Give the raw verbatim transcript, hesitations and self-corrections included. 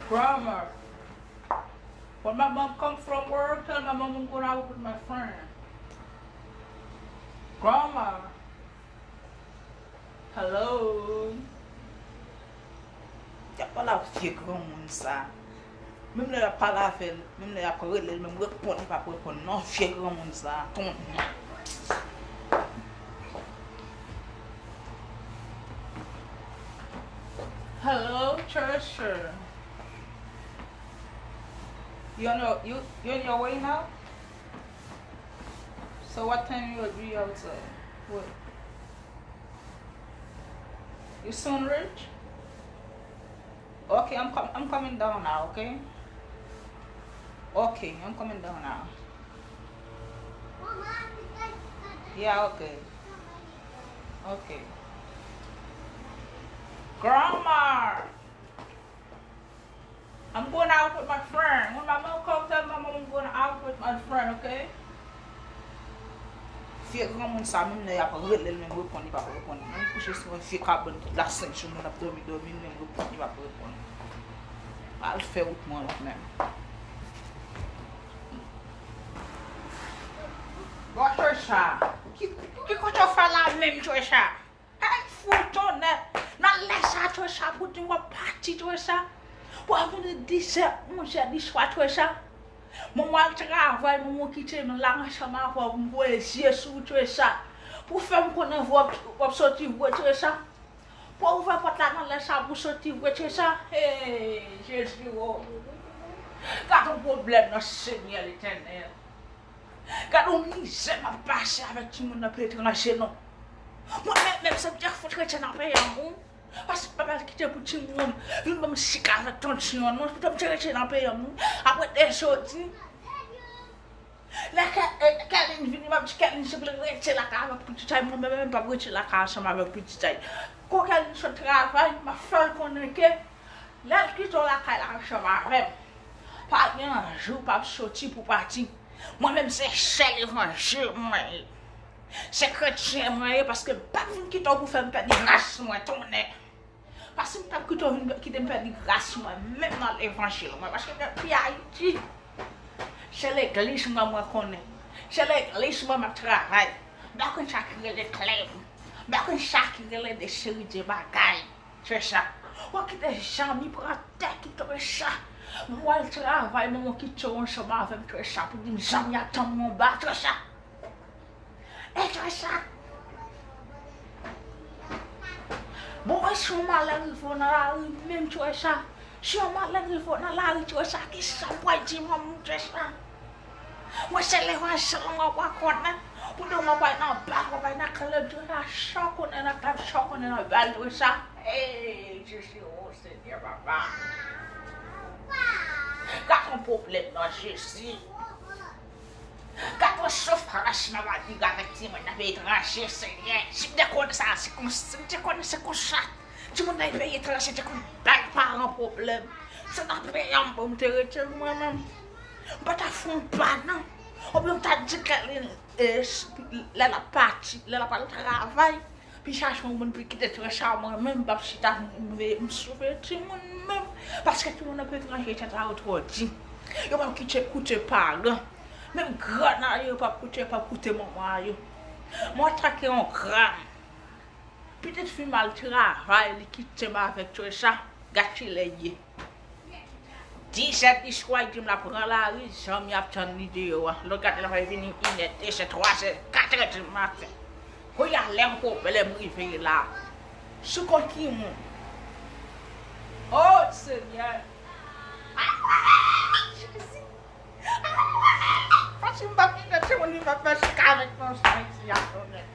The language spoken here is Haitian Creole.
Grandma, when my mom come from work, tell my mom I'm going out with my friend. Grandma, hello. Y ap pale ak vye granmoun sa. Menm lè y ap pale avè l, menm lè y ap rele l, menm reponn li p ap reponn non, vye granmoun sa. Tonnè. Hello, Trisha. You on your, you, you on your way now? So what time you will be outside? What? You soon reach? Okay, I'm com- I'm coming down now, okay? Okay, I'm coming down now. Yeah, okay. Okay. Grandma! I'm going out with my friend. When my mom comes, tell my mom I'm going out with my friend, okay? Vye granmoun sa, menm lè y ap rele l, menm reponn li p ap reponn. Menm kouche sou yon vye kabann tout la senk jou, moun ap dòmi, dòmi, menm reponn li p ap reponn. Al fè wout mwen menm. Bon, Trisha, ki, ki kote w fè la menm, Trisha? Ay, fou tonnè! Nan lè sa, Trisha, pou di w ap pati, Trisha. Pou al vin disèt, onzè di swa, Trisha. Mwen, mwen al travay, mwen, mwen kite m la ansanm avè w, pou m voye zye sou ou, Trisha. Pou fè m konnen vre w ap, w ap soti vre, Trisha. Pou w ouvè pòt la nan lè sa, pou w soti vre, Trisha. Hey, Jezi, o. Gad yon pwoblèm nan, Senyè Letènèl. Gad yon mizè m ap pase avèk timoun nan peyi etranje, non. Mwen menm, menm se m te fout rete nan peyi an, wi. Paske m pa pral kite pou timoun vin ban m sik avèk tansyon an, non. Poutèt m te rete nan peyi an, wi. Apre de jodi, lè Kè-, eh, Kèlin vini, m ap di Kèlin, silvouplè, rete lakay avèk pitit sa, mwen menm, menm, m p ap rete lakay ansanm avèk pitit sa. Kon Kèlin sot travay, m ap fè l konnen ke lè l kite w lakay la ansanm avè m, pa gen yon jou w p ap soti pou w pati. Mwen menm se chè levanjil mwen ye. Se kretyen mwen ye paske m p ap vin kite w pou fè m pèdi ras mwen, tonnè. Paske m p ap kite w vin kite m pèdi ras mwen menm nan levanjil mwen. Paske depi Ayiti, se legliz mwen mwen konnen. Se legliz mwen m ap travay. M pa konn sa ki rele klèb. M pa konn sa ki rele de seri de bagay. Trisha. W ap kite zanmi pran tèt ou, Trisha. Mwen al travay, mwen kite w ansanm avè m, Trisha, pou di m zanmi ap tann mwen anba, Trisha. E Trisha. Bon, e si yon malè rive w nan lari menm, Trisha? Si yon malè rive w nan lari, Trisha, kisa w pral di manman w, Trisha? Mwen se levanjil mwen pa konnen. Pou de mwen pral nan bal, mwen pral nan klèb, Trisha, sa w konnen nan klèb, sa w konnen nan bal, Trisha. Hey, Jezi, o Senyè, papa. Gad yon pwoblèm nan, Jezi. Gad yon soufrans nan lavi avèk timoun nan peyi etranje, Senyè. Si m te konnen sa, se kon, si m te konnen se konsa, timoun nan peyi etranje te konn bay paran pwoblèm. Se nan peyi an m te rete mwen menm. M pa ta fè yon pa non. Oubyen m ta di Kèlin, eh, lè l ap pati, lè l ap al travay, pi chache yon moun pou kite Trisha, mwen menm m p ap chita m veye, m soufri timoun menm. Paske timoun nan peyi etranje tèt a yo twò di. Yo p ap kite koute paran. Menm grann a yo p ap koute, p ap koute manman a yo. Mwen antanke yon grann, pitit fi m al travay, li kite m avèk Trisha, gad kilè l ye. Dizè di swa, li di m l ap pran lari, zanmi ap tann li deyò a. Lòt gade, l ap vini inè, dezè, twazè, katrè di maten. Kounye a, lè m pwoblèm rive la. Sou kont ki moun? O Senyè! Jezi! Paske m p ap kite timoun li p ap fè chak avèk non Jezi a, Senyè.